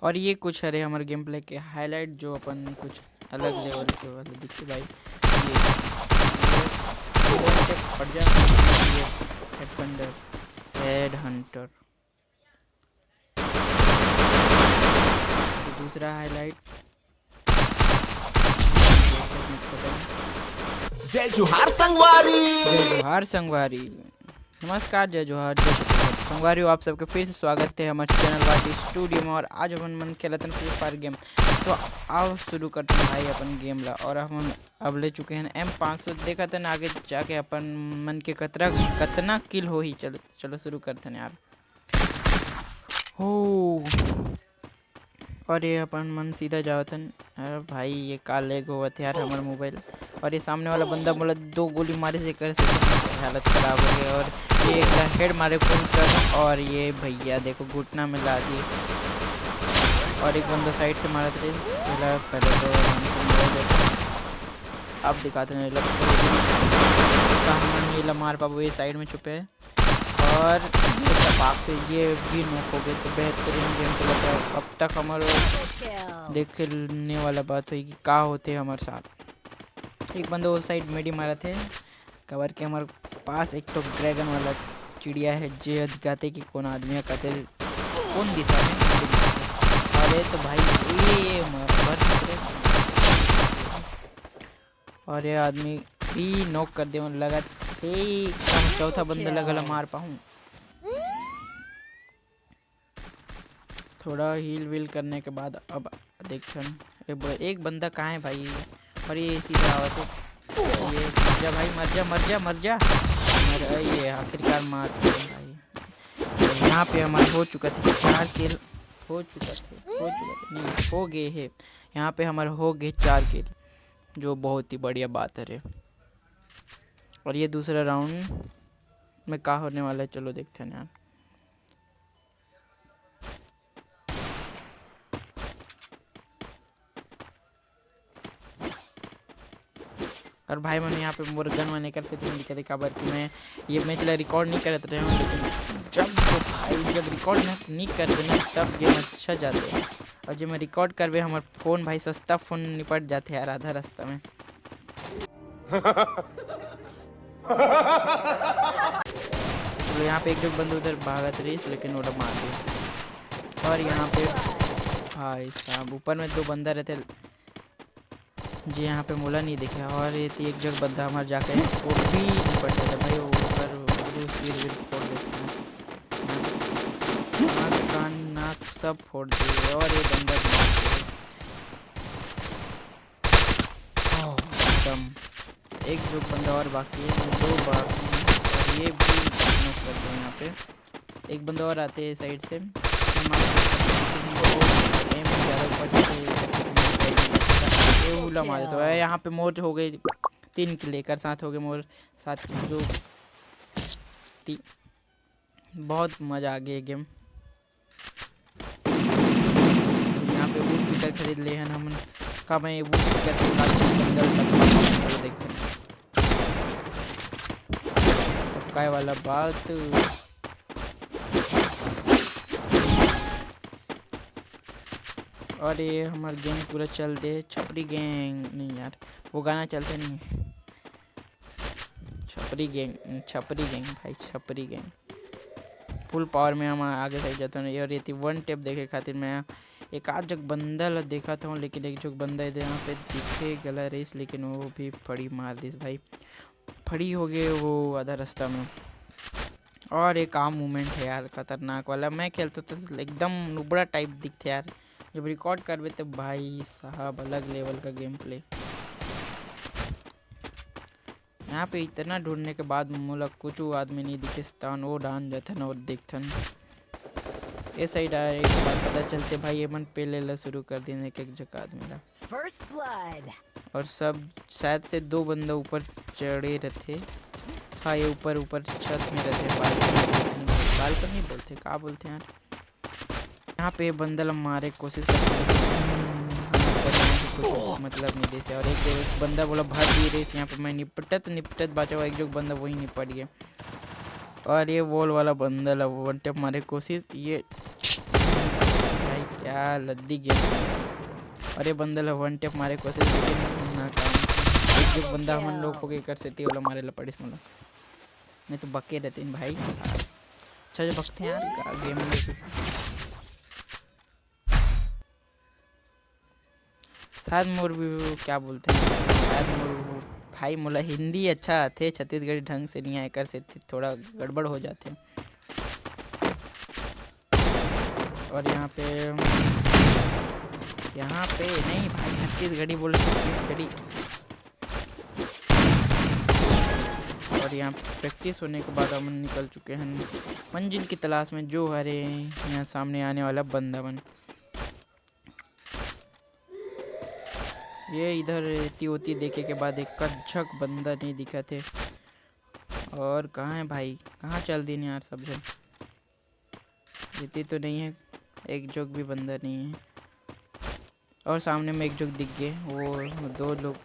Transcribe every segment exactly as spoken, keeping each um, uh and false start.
और ये कुछ हरे हमर गेम प्ले के हाईलाइट, जो अपन कुछ अलग लेवल के वाले दिखे भाई। ये, ये फट जा, ये हेडफंडर, हेड हंटर। दूसरा हाईलाइट। जय जोहार संगवारी। जय जोहार संगवारी। नमस्कार, जय जोहार, जय छत्तीसगढ़। संगवारी हो, आप सबके फिर से स्वागत है हमारे चैनल वाटी स्टूडियो में। और आज अपन मन खेलत हन फ्री फायर गेम। तो आओ शुरू करते हैं भाई अपन गेम ला। और हम अब ले चुके हैं एम पाँच सौ। देखत हन आगे जाके अपन मन के कतरा, कतना किल होही। चलो, चलो शुरू करते हैं यार। हो, और ये अपन मन सीधा जावत हन। अरे भाई, ये का लैग होवत हे यार हमर मोबाइल। और ये सामने वाला बंदा मोला दो गोली मारे से कर से हालत खराब हो गई। और ये एक हेड मारे कोशिश कर, और ये भैया देखो घुटना में ला दी। और एक बंदा साइड से मारत रहे, पहला, पहले तो आराम से मार देता। अब दिखाते हैं, ये लोग कहाँ ये ला मार पाबो, ये साइड में छुपे है। और ये टपाक से ये भी नॉक हो गए। तो बेहतरीन गेम चलत है। अब तक हमर देखने वाला बात होई कि का होते हमर साथ। एक बंदा वो साइड मेडी मारत है, काबर के हमर पास एक ठो ड्रैगन वाला चिड़िया है, जे दिखाते कि कौन आदमी है, कहते कौन दिशा में। अरे तो भाई, ये, ये मर, मर, और ये आदमी भी नॉक कर दे लगा। हे, हम चौथा बंदा लगा ला मार पाहूँ। थोड़ा हील वील करने के बाद अब देखथन। एक ब-, एक बंदा कहाँ है भाई? और ये सीधा आवत है। ये मर जा भाई, मर जा, मर जा, मर जा। मर, ये आखिरकार मार दिया भाई। यहाँ पे हमारा हो चुका था चार किल, हो चुका था, हो चुका था, नहीं, हो गए है। यहाँ पे हमारा हो गए चार किल, जो बहुत ही बढ़िया बात है रे। और ये दूसरा राउंड में का होने वाला है, चलो देखते हैं यार। और भाई मन यहाँ पे मोर गन मन एकर सेती नहीं दिखत हे, काबर कि मैं ये मैच ला रिकॉर्ड नहीं करत रहे हूँ, लेकिन जब वो भाई जब रिकॉर्ड नहीं कर देना तब गेम अच्छा जाते हैं। और जब मैं रिकॉर्ड करबे, हमार फोन भाई सस्ता फोन निपट जाते यार आधा रास्ता में। चलो, यहाँ पे एक जो बंदा उधर भागत रहिस, लेकिन ओला मार दिया। और यहाँ पे भाई साहब ऊपर में दो बंदा रहते, जे यहाँ पे मोला नहीं देखे। और ये तो एक जगह बंदा हमारे जाके वो भी निपट जाता भाई, वो ऊपर वो सिर विर फोड़ देते हैं। यहाँ पे आँख, कान, नाक सब फोड़ दिए। और ये बंदा भी मार दिया। ओह, खत्म। एक जो बंदा और बाकी है, दो बाकी हैं, और ये भी नॉक कर दो यहाँ पे। एक बंदा और आते हैं साइड से, हम आपको एम ज़्यादा ऊपर से ये उला मार देता है। यहाँ पे मोर हो गए तीन किल, एकर साथ हो गए मोर साथ जो ती-, बहुत मज़ा आ गया गेम। यहाँ पे वुड पिकर खरीद ले हन हमन। का मैं वुड पिकर से काट के बंदर तक चलो देखते हैं। टपकाए वाला बात। और ये हमार गैंग पूरा चल दे, छपरी गैंग नहीं यार, वो गाना चलते नहीं है। छपरी गैंग, छपरी गैंग भाई, छपरी गैंग। फुल पावर में हम आगे साइड जाते हैं। और ये थी वन टैप देखे खातिर मैं एक आध जग बंदा ला देखा था, लेकिन एक जग बंदा इधर यहाँ पे दिखे गला रहीस, लेकिन वो भी फड़ी मार दिस भाई, फड़ी हो गए वो आधा रास्ता में। और एक आम मूवमेंट है यार, खतरनाक वाला। मैं खेलता था तो एकदम नुबड़ा टाइप दिखते यार, जब रिकॉर्ड करबे तो भाई साहब अलग लेवल का गेम प्ले। यहाँ पे इतना ढूंढने के बाद मोला कुछ आदमी नहीं दिखे, स्थान वो डान जाथन और देखथन। ये साइड आए एक बार पता चलते भाई, ये मन पेले ला शुरू कर दिन एक एक जगह आदमी ला। First blood। और सब शायद से दो बंदा ऊपर चढ़े रहते। हाँ, ये ऊपर, ऊपर छत में रहते, बालकनी, बालकनी बोलते, का बोलते हैं यार? यहाँ पे बंदा ला मारे कोशिश करते हैं, लेकिन हमर परिवार से कुछ मतलब नहीं देते। और एक, एक बंदा बोला भाग भी रही, यहाँ पे मैं निपटत निपटत बचा हुआ, एक जो बंदा वही निपट गया। और ये वॉल वाला बंदा ला वन टैप मारे कोशिश, ये भाई क्या लद्दी गेम। अरे बंदा ल वन टैप मारे कोशिश, लेकिन नाकाम। एक जो बंदा हमन लोग हो गए कर सेती, ओला मारे ला पड़िस मोला। मैं तो बके रहते हैं भाई। अच्छा जो बकते हैं यार, गेम में। शायद मोर भी, क्या बोलते हैं, शायद मोर भाई, मोला हिंदी अच्छा आथे, छत्तीसगढ़ी ढंग से नहीं आए कर से थोड़ा गड़बड़ हो जाते। और यहाँ पे, यहाँ पे नहीं भाई, छत्तीसगढ़ी बोल, छत्तीसगढ़ी। और यहाँ प्रैक्टिस होने के बाद हम निकल चुके हैं मंजिल की तलाश में, जो हरे यहाँ सामने आने वाला बंदा बन। ये इधर एती ओती देखे के बाद एक कज्जक बंदा नहीं दिखा थे। और कहाँ है भाई, कहाँ चल दिन यार सब जन? एती तो नहीं है, एक जोक भी बंदा नहीं है। और सामने में एक जोक दिख गए, वो दो लोग,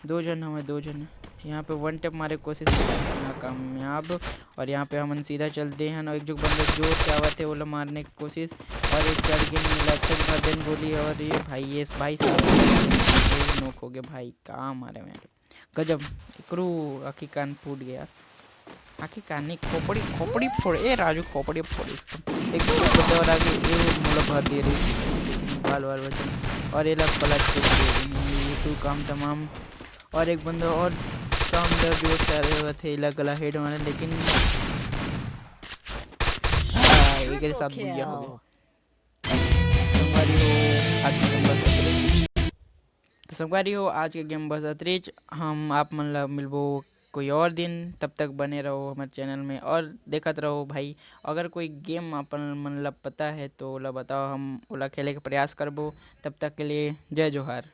दो जन हमें, दो जन। यहाँ पे वन टैप मारे कोशिश, नाकामयाब। और यहाँ पे हमन सीधा चल दे हन, और एक जो बंदा जोर से आवत है, ओला मारने की कोशिश, और एक चढ़ के मिला, अच्छा भर देन गोली। और ये भाई, ये भाई साहब नोक हो गए भाई, का मारे मैं, गजब। एकरू आखी कान फूट गया, आखी कान नहीं, खोपड़ी, खोपड़ी फोड़, ए राजू, खोपड़ी फोड़ इसको। एक बंदा और आगे, ये मोला भर दे रही, बाल बाल बचन, और ये लग पलट के दे रही, ये तो काम तमाम। और एक बंदा और शानदार जो चाहे हुए थे, इला गला हेड मारे, लेकिन हाँ, एक साथ भुइया हो गया। संगवारी हो, आज के गेम बस अतरे। तो संगवारी हो, आज के गेम बस अतरेच। हम आप मन ला मिलबो कोई और दिन, तब तक बने रहो हमारे चैनल में और देखत रहो भाई। अगर कोई गेम अपन मन ला पता है तो ओला बताओ, हम ओला खेले के प्रयास करबो। तब तक के लिए जय जोहार।